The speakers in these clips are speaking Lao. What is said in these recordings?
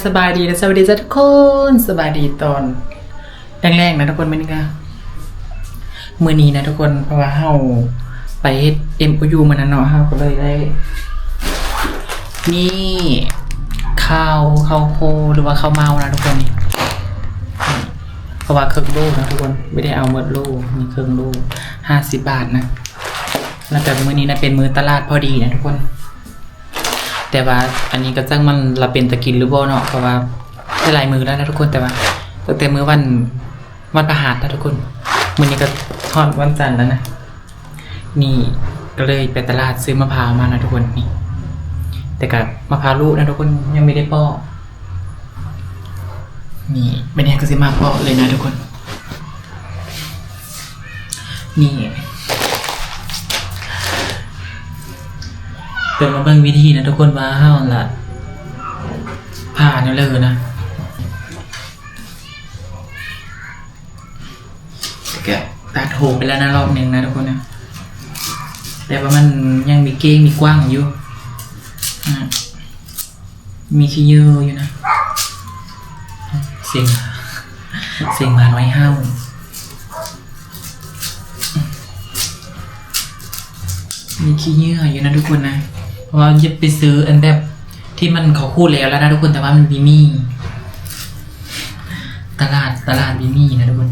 ສະບາຍດີ ແລະ ສະຫວັດດີຈ້າທຸກຄົນ. ສະບາຍດີຕອນແລງໆນະທຸກຄົນ. ມື້ນີ້ກະ ມື້ນີ້ນະທຸກຄົນ ເພາະວ່າເຮົາໄປເຮັດ ເອັມໂອຢູ ມື້ນັ້ນເນາະ ເຮົາກໍເລີຍໄດ້ ນີ້ ເຂົ້າ ເຂົ້າໂຄ ຫຼືວ່າເຂົ້າເມົານະທຸກຄົນນີ້. ເພາະວ່າເຄິ່ງໂລນະທຸກຄົນ ບໍ່ໄດ້ເອົາໝົດໂລ ມີເຄິ່ງໂລ ຫ້າສິບບາດນະ. ແລ້ວກະມື້ນີ້ນະເປັນມື້ຕະຫຼາດພໍດີນະທຸກຄົນ. ແຕ່ວ່າອັນນີ້ກະຊ່າງມັນ ລະເປັນຕາກິນຫຼືບໍ່ເນາະ ເພາະວ່າໄດ້ຫຼາຍມື້ແລ້ວນະທຸກຄົນ. ແຕ່ວ່າຕັ້ງແຕ່ມື້ວັນ ວັນພະຫັດນະທຸກຄົນ ມື້ນີ້ກະຮອດວັນຈັນແລ້ວນະ. ນີ້ກະເລີຍໄປຕະຫຼາດຊື້ມະພ້າວມານະທຸກຄົນນີ້. ແຕ່ກະມະພ້າວລູກນະທຸກຄົນ ຍັງບໍ່ໄດ້ເປາະ. ນີ້ ບາດນີ້ກະຊິມາເປາະເລີຍນະທຸກຄົນ. ນີ້ ເດີນມາເບິ່ງວິທີນະທຸກຄົນ ວ່າເຮົາລະຜ່າແນວເລີນະ. ກະຕັດໂຮໄປແລ້ວນະ ລອບໜຶ່ງນະທຸກຄົນນະ ແຕ່ວ່າມັນຍັງມີເກ້ງມີກວ້າງຢູ່ ອາ ມີຂີ້ເຫຍື້ອຢູ່ນະ. ເສັງ ເສັງໝານ້ອຍເຫົ່າ. ມີຂີ້ເຫຍື້ອຢູ່ນະທຸກຄົນນະ ເພາະວ່າຢາກໄປຊື້ອັນແບບທີ່ມັນເຂົາຂູດແລ້ວລະນະທຸກຄົນ ແຕ່ວ່າມັນບໍ່ມີ ຕະຫຼາດ ຕະຫຼາດບໍ່ມີນະທຸກຄົນ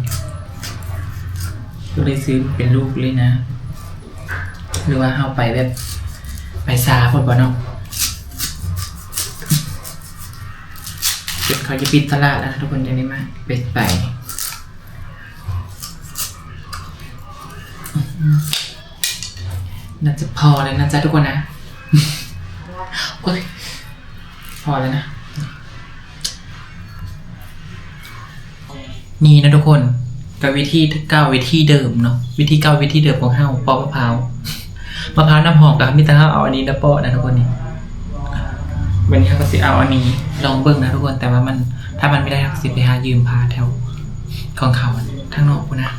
ກໍເລີຍຊື້ເປັນລູກເລີຍນະ. ຫຼືວ່າເຮົາໄປແບບ ໄປຊ້າໂພດບໍ່ເນາະ ຈົນເຂົາຈະປິດຕະຫຼາດແລ້ວນະທຸກຄົນ ຈັ່ງໄດ້ມາ ໄປ ໄປ. ໜ້າຈະພໍແລ້ວນະຈ໊ະທຸກຄົນນະ ໂອ້ຍ ພໍແລ້ວນະ. ນີ້ນະທຸກຄົນ ກະວິທີເກົ່າ ວິທີເດີມເນາະ ວິທີເກົ່າ ວິທີເດີມຂອງເຮົາ ປອກມະພ້າວ ມະພ້າວນ້ຳຫອມກະມີແຕ່ເຮົາເອົາອັນນີ້ມາປອກນະທຸກຄົນນີ້. ບາດນີ້ເຮົາກະຊິເອົາອັນນີ້ລອງເບິ່ງນະທຸກຄົນ ແຕ່ວ່າມັນ ຖ້າມັນບໍ່ໄດ້ ເຮົາກະຊິໄປຫາຢືມຜ້າແຖວຂອງເຂົາທາງນອກພຸ້ນນະ.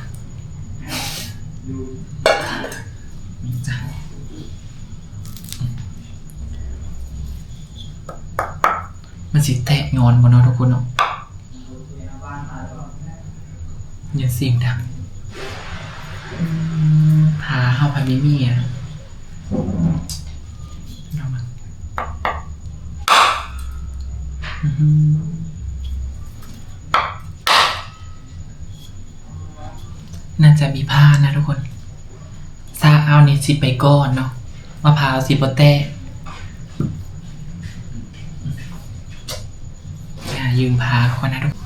ນີ້ຈ້ະ ມັນຊິແຕກຍ້ອນບໍ່ເນາະທຸກຄົນເນາະ. ຢ່າສຽງດັງ ອືມ ຜ້າເຮົາພັດມີມີຫຍັງ ລອງເບິ່ງ ອືມ ໜ້າຈະມີພານນະທຸກຄົນ. ຊາເອົານີ້ຊິໄປກ່ອນເນາະ ມະພ້າວຊິບໍ່ແຕກ. ຫາຢືມຜ້າກ່ອນນະທຸກຄົນ.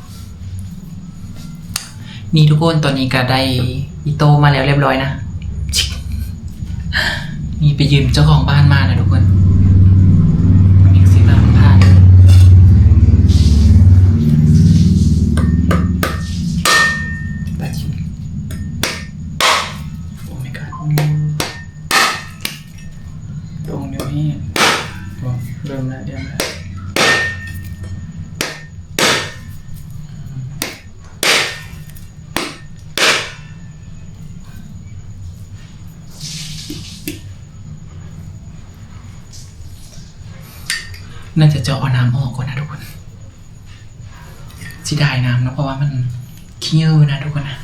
ນີ້ທຸກຄົນ ຕອນນີ້ກະໄດ້ອີ່ໂຕ້ມາແລ້ວລຽບຮ້ອຍນະ. ນີ້ໄປຢືມເຈົ້າຂອງບ້ານມານະທຸກຄົນ. ນີ້ຊິມາຜ່ານ Oh my god. ລົງຢູ່ນີ້ ໂອ້ ເລີ່ມແລ້ວ ເລີ່ມແລ້ວ. ໜ້າຈະເຈາະເອົານ້ຳອອກກ່ອນນະທຸກຄົນ. ຊິໄດ້ນ້ຳເນາະ ເພາະວ່າມັນຂີ້ເຫຍື້ອນະທຸກຄົນນະ.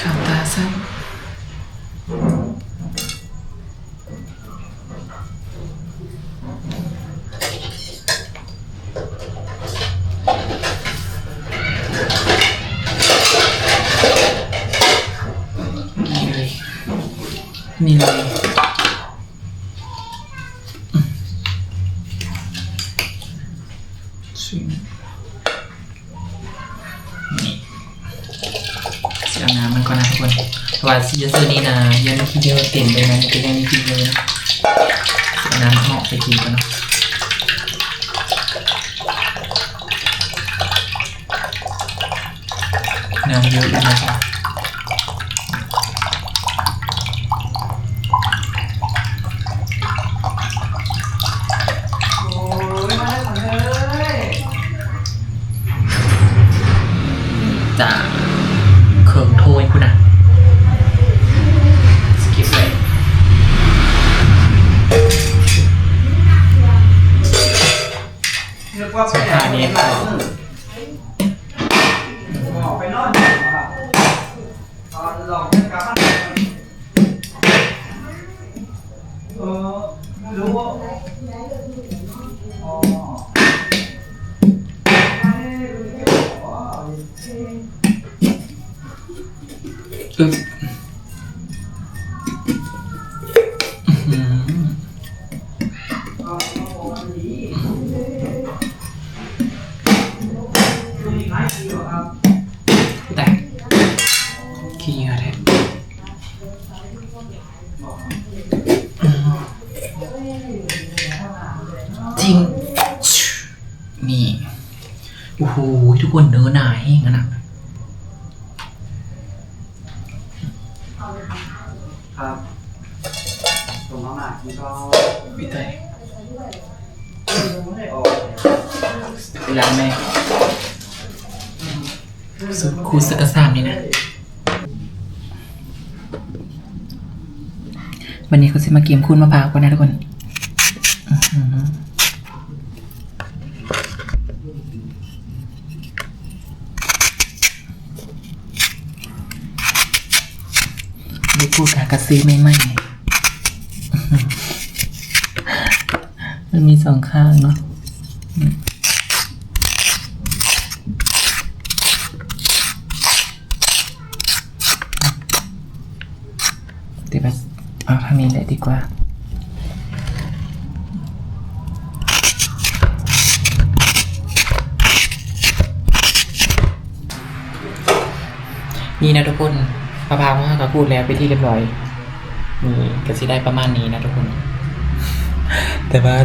ຂາມຕາໃສ່ ນີ້ເລີຍ ນີ້ເລີຍ. ນີ້ ຊິເອົານ້ຳມັນກ່ອນນະທຸກຄົນ ເພາະວ່າຊິຈະໃສ່ນີ້ນະ ຢ້ານມີຂີ້ເຫຍື້ອເຕັມເລີຍນະ ນີ້ກະຢ້ານມີຂີ້ເຫຍື້ອນະ. ຊິເອົານ້ຳອອກໃສ່ກິນກ່ອນເນາະ. ນີ້ ງາມເຍີະຢູ່ນະ. ຈາກເຄິ່ງຖ້ວຍພຸ້ນນະ ສະກິບໄປ. ອຶບ ອືຫື ແຕກ ຂີ້ເຫຍື້ອແທ້. ອືມ ຈິງ ນີ້ ໂອ້ໂຫ ທຸກຄົນ ເນື້ອໜາແຮງຫັ້ນນະ. ໄປລ້າງແມ່ ສູດຄູດສັກກະສາມນີ້ນະ. ບັດນີ້ເຂົາຊິມາກິນຂູດມະພ້າວກ່ອນນະທຸກຄົນ. ອືຫື ໄດ້ປູກກາກະເຊໃໝ່ໆ ມັນມີສອງຂ້າງເນາະ. ແຕ່ວ່າເອົາທາງນີ້ແຫຼະດີກວ່າ. ນີ້ນະທຸກຄົນ ມະພ້າວຂອງເຮົາກະຂູດແລ້ວເປັນທີ່ລຽບຮ້ອຍ. ນີ້ກະຊິໄດ້ປະມານນີ້ນະທຸກຄົນ ແຕ່ວ່າ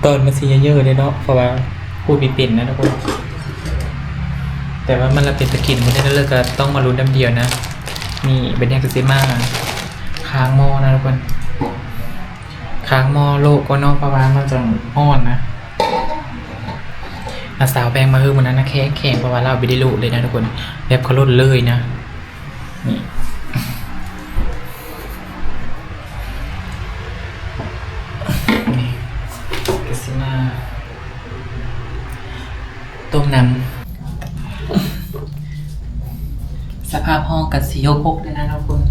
ຕອນມັນຊິເຍີະໆເດ້ເນາະ ເພາະວ່າຂູດບໍ່ເປັນນະທຸກຄົນ. ແຕ່ວ່າມັນລະເປັນຕາກິນ ມື້ນີ້ລະກະຕ້ອງມາລຸ້ນນຳດຽວນະ. ນີ້ບັດນີ້ກະຊິມາຄ້າງໝໍ້ນະທຸກຄົນ ຄ້າງໝໍ້ໂລະກ່ອນເນາະ ເພາະວ່າມັນຈັ່ງຮ້ອນນະ. ອາ ສາວແພງມາເຮີມື້ນັ້ນນະ ແຂງໆ ເພາະວ່າລາວບໍ່ໄດ້ໂລະເລີຍນະທຸກຄົນ ແບບເຂົາລົດເລີຍນະ. ນີ້ ນີ້ກະຊິມາ ຕົ້ມນ້ຳ. ສະພາບຫ້ອງກະຊິຫົກຫົກເດ້ນະທຸກຄົນ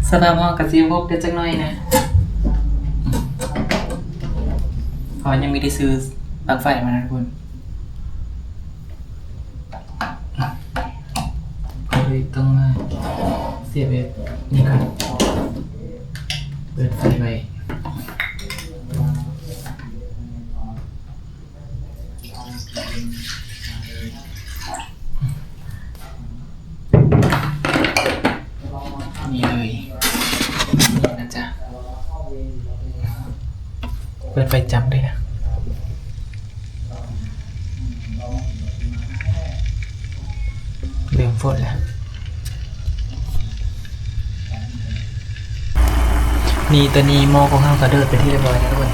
ສະພາບຫ້ອງກະຊິຫົກຫົກເດ້ຈັກໜ້ອຍນະ ເພາະວ່າຍັງບໍ່ໄດ້ຊື້ປລັກໄຟມານະທຸກຄົນ. ກະເລີຍຕ້ອງມາສຽບແບບນີ້ກ່ອນ ເປີດໄຟໄວ້ ນີ້ເລີຍ ນີ້ນະຈ໊ະ. ເປີດໄຟຈ້ຳເລີຍນະ ເລີ່ມຟົດແລ້ວ. ນີ້ ຕອນນີ້ໝໍ້ຂອງເຮົາກະເດືອດເປັນທີ່ລຽບຮ້ອຍແລ້ວທຸກຄົນ.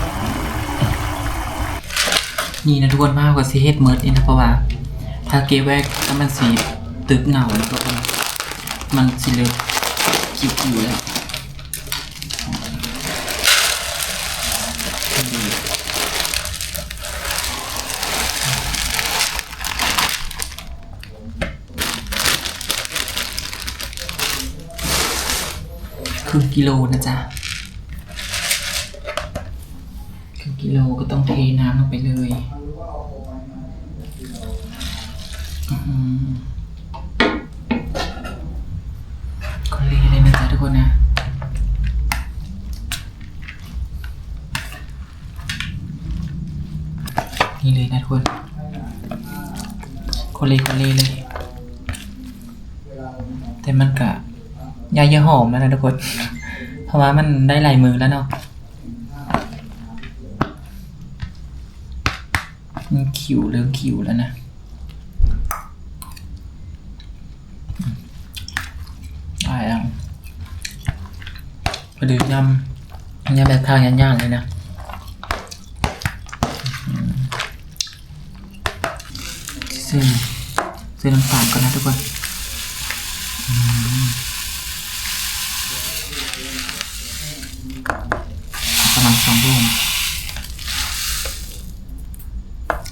ນີ້ນະທຸກຄົນ ເຮົາກະຊິເຮັດໝົດນີ້ນະ ເພາະວ່າຖ້າເກັບໄວ້ກະມັນຊິຕຶບເນົ່ານະທຸກຄົນ ມັນຊິເລີກຄິວໆແລ້ວ. ເຄິ່ງກິໂລນະຈ໊ະ ເຄິ່ງກິໂລກະຕ້ອງເທນ້ຳລົງໄປເລີຍ. ອືຫື ຄົນເລເລີຍນະຈ໊ະທຸກຄົນນະ. ນີ້ເລີຍນະທຸກຄົນ ຄົນເລຄົນເລເລີຍ. ແຕ່ມັນກະຢ່າ ຢ່າຫອມຫັ້ນນະທຸກຄົນ ເພາະວ່າມັນໄດ້ຫຼາຍມື້ແລ້ວເນາະ. ມັນຂິວ ເລີ່ມຂິວແລ້ວນະ. ຫຼືຍຳ ຍຳແບບທາງຍາກໆເລີຍນະ. ອືມ ຊື້ ຊື້ນ້ຳຕານກ່ອນນະທຸກຄົນ. ອືມ ປະມານສອງໂລນະ.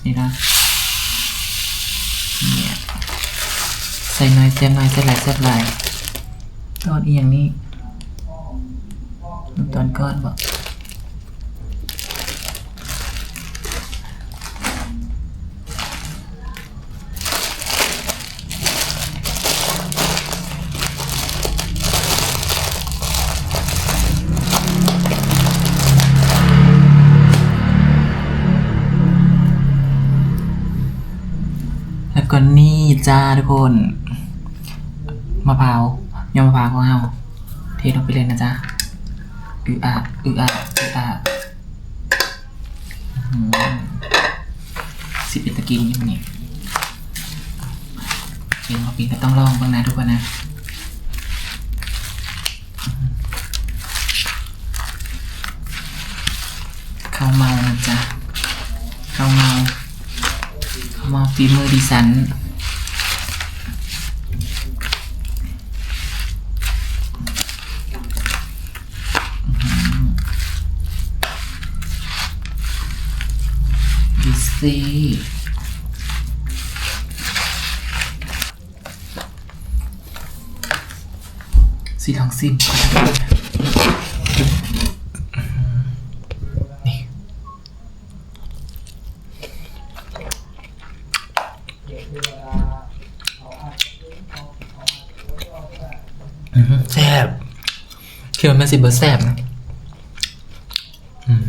ນີ້ນະ ນີ້ ໃສ່ໜ້ອຍແຊບໜ້ອຍ ໃສ່ຫຼາຍແຊບຫຼາຍ. ທອດອີ່ຫຍັງນີ້? ນ້ຳຕານກ້ອນບໍ? ແລ້ວກໍນີ້ຈ້າທຸກຄົນ ມະພ້າວ ຍອດມະພ້າວຂອງເຮົາ ເທລົງໄປເລີຍນະຈ້າ. ອືອາ ອືອາ ອືອາ. ອືມ ຊິເປັນຕາກິນຢູ່ນີ້ ເປັນບໍ່ເປັນກໍຕ້ອງລອງເບິ່ງນະທຸກຄົນນະ. ເຂົ້າເມົານະຈ໊ະ ເຂົ້າເມົາ ເຂົ້າເມົາຝີມືດິສັນ. ອືມ ດີຊີ ຊິລອງຊີມກ່ອນ ນີ້. ອືມ ແຊບ ຄິດວ່າມັນຊິບໍ່ແຊບນະ. ອືມ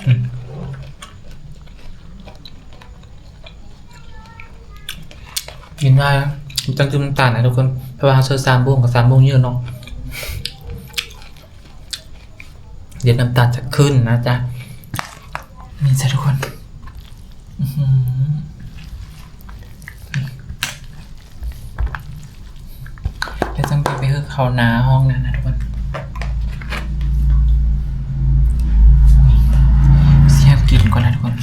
ອືມ ກິນໄດ້ ຕ້ອງຈຸ່ມນ້ຳຕານນະທຸກຄົນ ເພາະວ່າເຮົາໃສ່ສາມໂມງ ກໍສາມໂມງຢູ່ເນາະ. ດຽວນ້ຳຕານຈະຂຶ້ນນະຈ໊ະ ນີ້ຈ້ະທຸກຄົນ. ອື ດຽວຈັ່ງໄປເຮີເຂົ້າໜ້າຫ້ອງນັ້ນນະທຸກຄົນ. ຊິຫາກິນກ່ອນນະທຸກຄົນ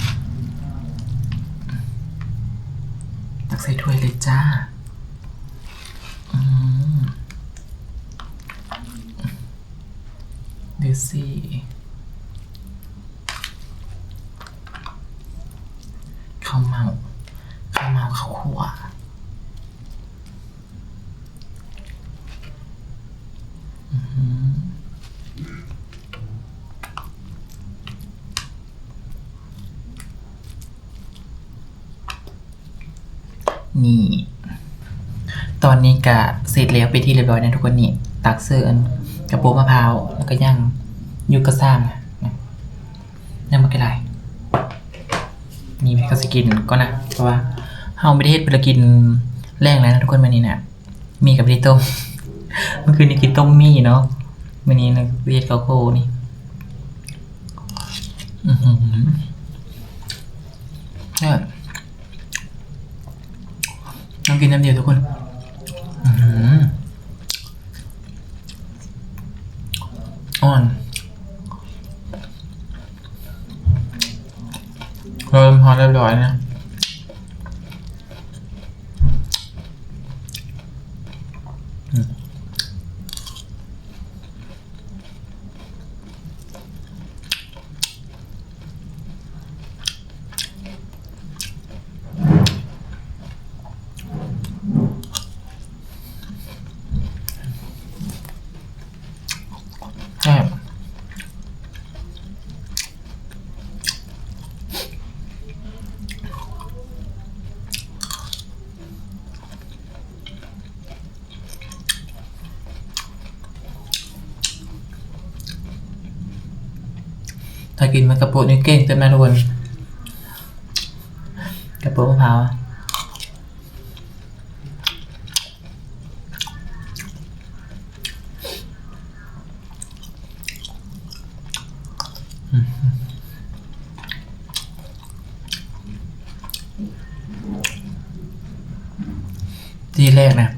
ຕັກໃສ່ຖ້ວຍເລີຍຈ້າ. ອືມ ດູຊິ ເຂົ້າເມົາ ເຂົ້າເມົາເຂົ້າຂົ້ວ. ອືມ ນີ້ ຕອນນີ້ກະເສັດແລ້ວເປັນທີ່ຮຽບຮ້ອຍນະທຸກຄົນ. ນີ້ ຕັກເສີອັນກະໂປະມະພ້າວ ແລ້ວກະຍ່າງຢູ່ກະຊາມ ຍັງບໍ່ໄດ້ຫຼາຍ. ນີ້ ເຮົາຊິກິນກ່ອນນະ ເພາະວ່າເຮົາບໍ່ໄດ້ເຮັດ ເພິ່ນລະກິນແລງແລ້ວນະທຸກຄົນ ມື້ນີ້ນະ. ໝີ່ກະບໍ່ໄດ້ຕົ້ມ ມື້ຄືນນີ້ກິນຕົ້ມໝີ່ເນາະ. ມື້ນີ້ນະ ເຮັດເຂົ້າໂພນີ້ ອືຫື ແຊບ. ຕ້ອງກິນນ້ຳດຽວທຸກຄົນ. ອືຫື ອ່ອນ ເລີ່ມຮອດຮຽບຮ້ອຍນະ. ອືມ ແຊບ. ຖ້າກິນມັນກະໂປະນີ້ເກັ່ງເຕີບນະທຸກຄົນ ກະໂປະມະພ້າວ. ອືມ ທີແລກນະ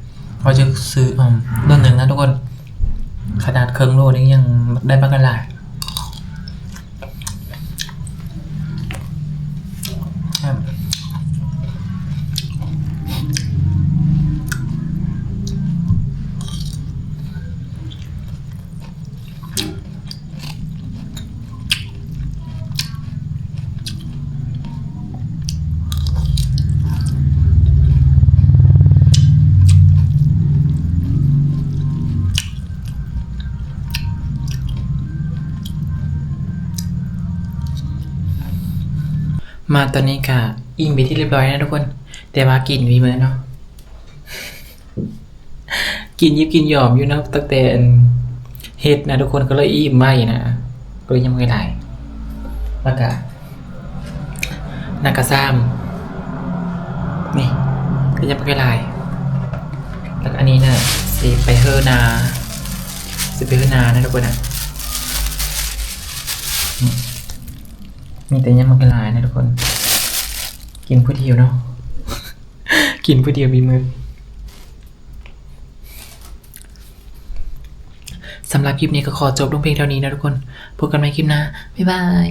ຂ້ອຍຈະຊື້ ອືມ ໂລໜຶ່ງນະທຸກຄົນ ຂະໜາດເຄິ່ງໂລນີ້ຍັງໄດ້ບັກຫຼາຍ. ມາຕອນນີ້ກະອີ່ມເປັນທີ່ຮຽບຮ້ອຍນະທຸກຄົນ ແຕ່ວ່າກິນມີເມີເນາະ. ກິນຍິບກິນຫຍອມຢູ່ເນາະ ຕັ້ງແຕ່ອັນເຮັດນະທຸກຄົນ ກໍເລີຍອີ່ມໄວນະ ກໍເລີຍຍັງບໍ່ໄດ້ຫຼາຍ. ແລ້ວກະ ນັ້ນກະຊ້ຳ ນີ້ ກໍຍັງບໍ່ໄດ້ຫຼາຍ. ແລ້ວກະອັນນີ້ນະ ຊິໄປເຮີນາ ຊິໄປເຮີນານະທຸກຄົນນະ. ນີ້ ມີແຕ່ຍັງບໍ່ໄດ້ຫຼາຍນະທຸກຄົນ ກິນຜູ້ດຽວເນາະ ກິນຜູ້ດຽວມີເມີ. ສຳລັບຄລິບນີ້ກໍຂໍຈົບລົງພຽງເທົ່ານີ້ນະທຸກຄົນ ພົບກັນໃໝ່ຄລິບໜ້າ ບາຍບາຍ.